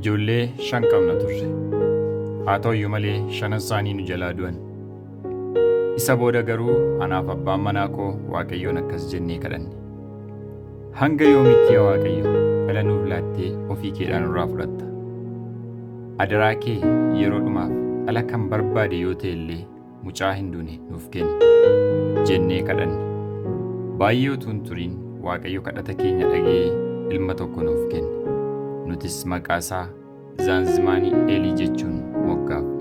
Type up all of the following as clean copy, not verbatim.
Ijoollee 5 qabna turre. Haa ta'u iyyuu malee shanan isaanii nu jalaa du'an. Isa booda garuu anaaf abbaan manaa koo Waaqayyoon akkas jennee kadhanne. Hanga yoomitti yaa Waaqayyo dhala nuuf laattee ofii keedhaa nurraa fudhatta? Adaraa kee yeroo dhumaaf dhala kan barbaade yoo ta'e illee mucaa hin duune nuuf kenni jennee kadhanne. Baay'ee utuu hin turiin Waaqayyo kadhata keenya dhaga'ee ilma tokko nuuf kenne. Nutis maqaa isaa Zaanzimaanii Eelii jechuun moggaafne.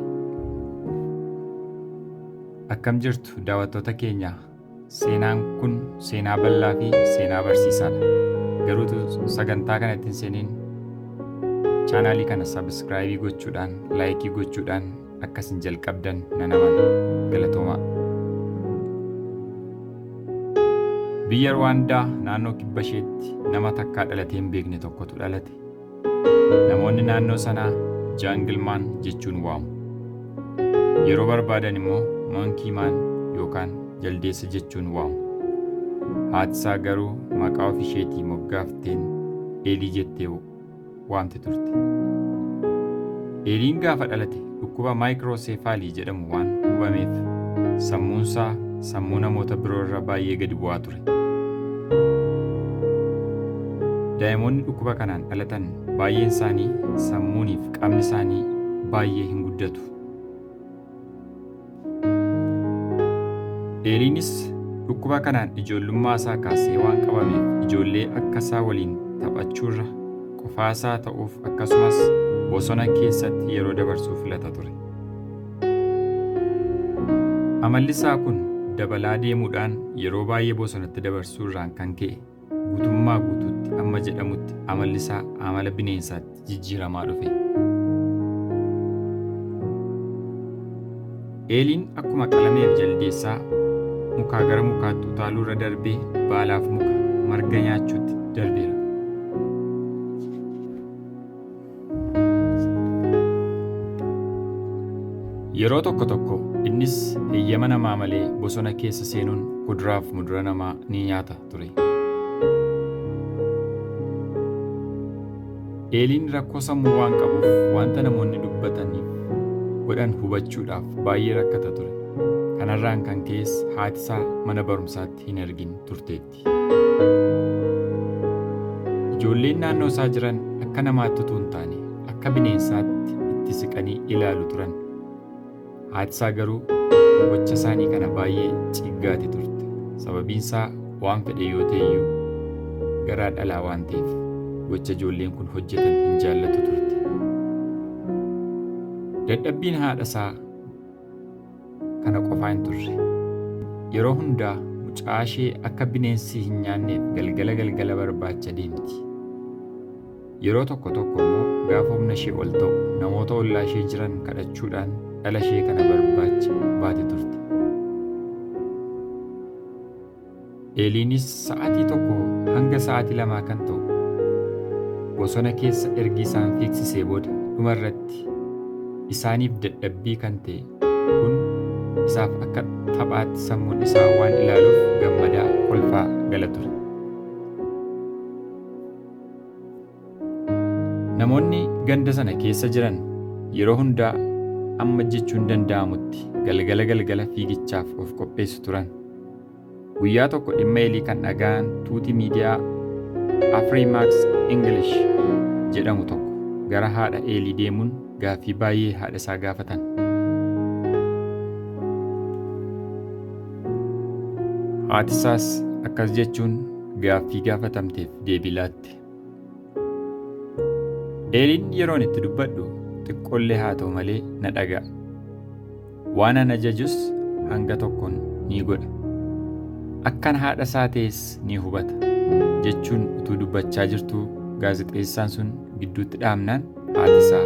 Akkam jirtu daawwattoota keenya? Seenaan kun seenaa bal'aa fi seenaa barsiisaadha. Garuu utuu sagantaa kanatti hin seeniin chaanaalii kana sabiskiraayibii gochuudhaan, laayikii gochuudhaan akka isin jalqabdan nan amana. Galatoomaa. Biyya Ruwaandaa naannoo kibba isheetti nama takkaa dhalatee hin beekne tokkotu dhalate. Namoonni naannoo sanaa Jaangilmaan jechuun waamu. Yeroo barbaadan immoo Monkey Man yookaan jaldeessa jechuun waamu. Haati isaa garuu maqaa of isheetii moggaafteen Eelii jettee waamti turte. Eeliin gaafa dhalate dhukkuba maayikirooseefaalii jedhamu waan hubameef sammuunsaa sammuu namoota biroo irra baay'ee gadi bu'aa ture. Daa'imoonni dhukkuba kanaan dhalatan baay'een isaanii sammuuniif qaamni isaanii baay'ee hin guddatu. Eeliinis dhukkuba kanaan ijoollummaa isaa kaasee waan qabameef ijoollee akka isaa waliin taphachuurra qofaasaa ta'uuf akkasumas bosona keessatti yeroo dabarsuu filata ture. Amalli isaa kun dabalaa deemuudhaan yeroo baay'ee bosonatti dabarsuu irraan kan ka'e guutummaa guutuutti amma jedhamutti amalli isaa amala bineensaatti jijjiiramaa dhufe. Eeliin akkuma qalameef jaldeessaa mukaa gara mukaatti utaaluu irra darbee baalaaf muka marga nyaachuutti darbeera. Yeroo tokko tokko innis heyyama namaa malee bosona keessa seenuun kuduraaf mudura namaa ni nyaata ture. Eeliin rakkoo sammuu waan qabuuf wanta namoonni dubbataniif godhan hubachuudhaaf baay'ee rakkata ture. Kanarraan kan ka'es haati isaa mana barumsaatti hin ergin turteetti. Ijoolleen naannoo isaa jiran akka namaatti utuu hin taane akka bineensaatti itti siqanii ilaalu turan. Haati isaa garuu gocha isaanii kana baay'ee ciiggaati turte. Sababiin isaa waan fedhe yoo ta'e iyyuu garaa dhalaa waan ta'eef gocha ijoolleen kun hojjetan hin jaallatu turte. Dadhabbiin haadha isaa kana qofaa hin turre. Yeroo hundaa mucaa ishee akka bineensi hin nyaanneef galgala galgala barbaacha deemti. Yeroo tokko tokko immoo gaafa humna ishee ol ta'u namoota ollaa ishee jiran kadhachuudhaan dhala ishee kana barbaacha baati turte. Eeliinis sa'aatii tokko hanga sa'aatii lamaa kan ta'u bosona keessa ergi isaan fiigsisee booda dhuma irratti isaaniif dadhabbii kan ta'e kun isaaf akka taphaatti sammuun isaa waan ilaaluuf gammadaa kolfaa gala ture. Namoonni ganda sana keessa jiran yeroo hundaa amma jechuun danda'amutti galgala galgala fiigichaaf of qopheessu turan. Guyyaa tokko dhimma Eelii kan dhaga'an tuuti miidiyaa Afrimax English jedhamu tokko gara haadha Eelii deemuun gaaffii baay'ee haadha isaa gaafatan. Haati isaas akkas jechuun gaaffii gaafatamteef deebii laatte. Eeliin yeroon itti dubbadhu xiqqoollee haa ta'u malee na dhaga'a. Waan an ajajus hanga tokkoon ni godha. Akkan haadha isaa ta'es ni hubata jechuun utuu dubbachaa jirtuu gaazexeessaan sun gidduutti dhaabnaan haati isaa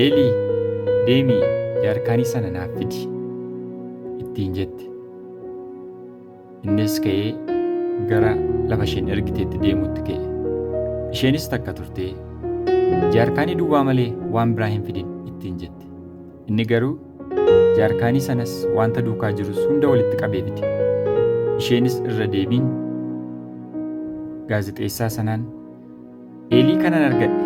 Eelii deemii jaarkaanii sana naaf fidi ittiin jette. Innis ka'ee gara lafa isheen ergiteetti deemuutti ka'e. Isheenis takka turtee jaarkaanii duwwaa malee waan biraa hin fidin ittiin jette. Inni garuu jaarkaanii sanas wanta duukaa jirus hunda walitti qabee fide. Isheenis irra deebiin gaazexeessaa sanaan Eelii kanan argadhe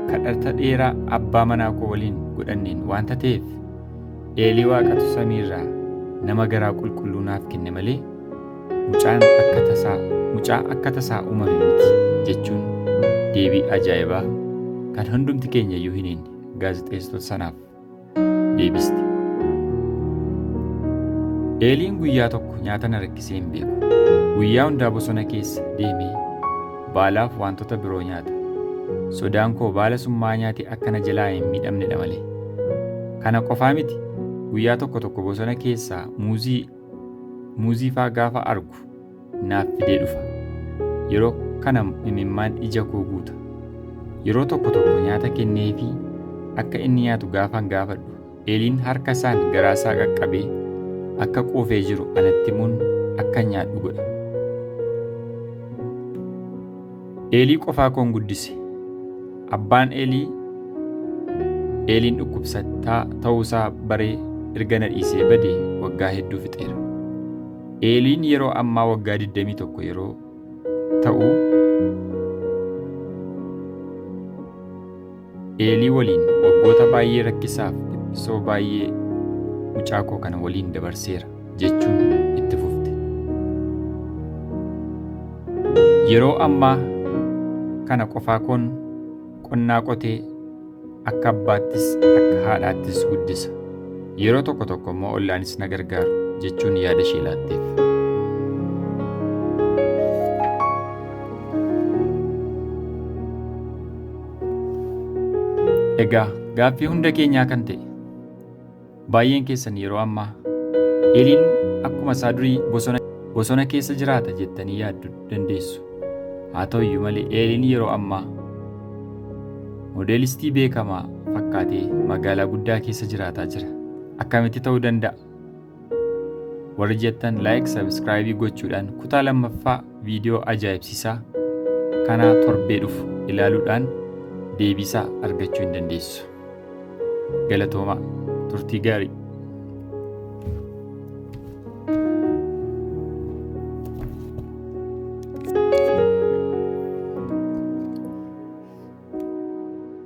kadhata dheeraa abbaa manaa koo waliin godhanneen waanta ta'eef Eelii Waaqatu samiirraa nama garaa qulqulluu naaf kenne malee mucaan akka tasaa mucaa akka tasaa uumame miti jechuun deebii ajaa'ibaa kan hundumti keenya iyyuu hin eegne gaazexeessitoota sanaaf deebiste. Eeliin guyyaa tokko nyaata na rakkisee hin beeku. Guyyaa hundaa bosona keessa deemee baalaaf wantoota biroo nyaata. Sodaan koo baala summaa nyaate akka na jalaa hin miidhamnedha malee. Kana qofaa miti, guyyaa tokko tokko bosona keessaa muuzii faa gaafa argu naaf fidee dhufa. Yeroo kana imimmaan ija koo guuta. Yeroo tokko tokko nyaata kenneefii akka inni nyaatu gaafan gaafadhu, Eeliin harka isaan garaa isaa qaqqabee akka quufee jiru anatti himuun akka nyaadhu godha. Eelii qofaa koon guddise. Abbaan Eelii Eeliin dhukkubsataa ta'uusaa baree erga na dhiisee badee waggaa hedduu fixeera. Eeliin yeroo ammaa waggaa 21 yeroo ta'u, Eelii waliin waggoota baay'ee rakkisaaf dhiphisoo baay'ee mucaa koo kana waliin dabarseera jechuun itti fufte. Yeroo ammaa kana qofaa koon qonnaa qotee akka abbaattis akka haadhaattis guddisa. Yeroo tokko tokko immoo ollaanis na gargaaru jechuun yaada ishee laatteef. Egaa gaaffii hunda keenyaa kan ta'e, baay'een keessan yeroo ammaa Eeliin akkuma isaa durii bosona keessa jiraata jettanii yaadduu dandeessu. Haa ta'u iyyuu malee, Eeliin yeroo ammaa moodelistii beekamaa fakkaatee magaalaa guddaa keessa jiraataa jira. Akkamitti ta'uu danda'a? Warri jettan like, subscribe gochuudhaan kutaa lammaffaa viidiyoo ajaa'ibsiisaa kanaa torbee dhufu ilaaluudhaan deebiisaa argachuu hin dandeessu. Galatoomaa, turtii gaarii.